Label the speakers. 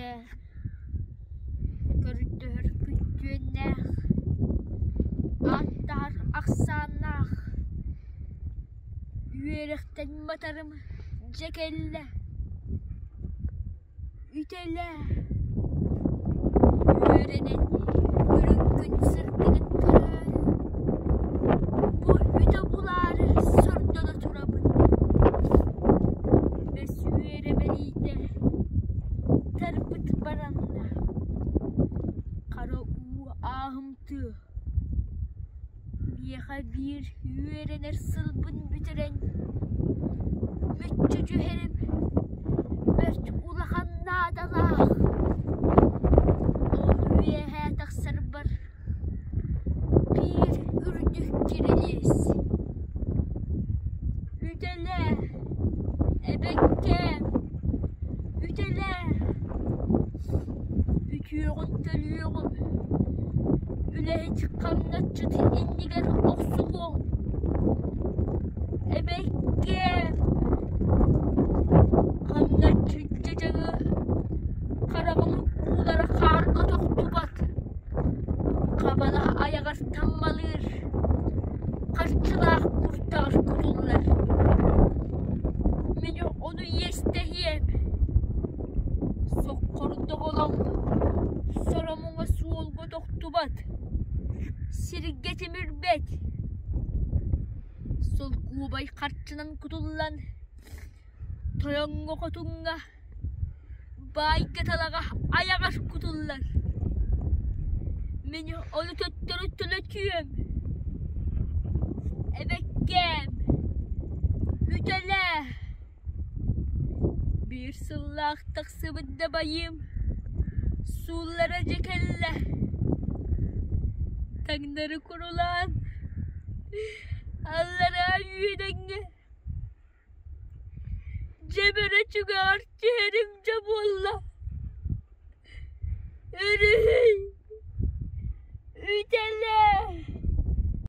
Speaker 1: Эбэккээ көрдөһөр күттүөннээх, ааттаһар ахсааннаах, үөрэхтэн матарым дьэ кэллэ Үтэлээ, үөрэнэн үрүҥ күн сырдыгын көрөөрү, бу үтэ булаары сордоно турабын. Бэс үөрэ бэлиитэ тарбыт баранна, хара уу ааһымтыа Миэхэ биир үөрэнэр сылбын бүтэрэн, мүччү түһэрим бэрт улахан наадалаах. Ол үөһээ тахсарбар биир үрдүк кирилиэс. Үтэлээ, эбэккээм, үтэлээ, үтүөҕүн төлүөҕүм Үлэһит хамначчыт иннигэр охсуһуоҥ, эбэккээм, хамначчыт дьадьаҥы хараҕын уулара хаарга тохтубат, хабала айаҕар таммалыыр, харчылаах куртаҕар кутуллар. Мин ону иэстэһиэм, соххордоҕолоҥ соромуҥа суолга тохтубат, сиргэ тимирбэт, солкуобай харчынан кутуллан, тойоҥҥо-хотуҥҥа, баайга-талаҕа айаҕар кутуллар. Мин ону төттөрү төлөтүөм, эбэккээм, үтэлээ Биир сыллаах тахсыбыт дабайыым сууллара дьэ кэллэ, таҥнары курулаан аллараа үөдэҥҥэ дьэбэрэ чугаһар түһэрим дьэ буолла, өрүһүй, үтэлээ.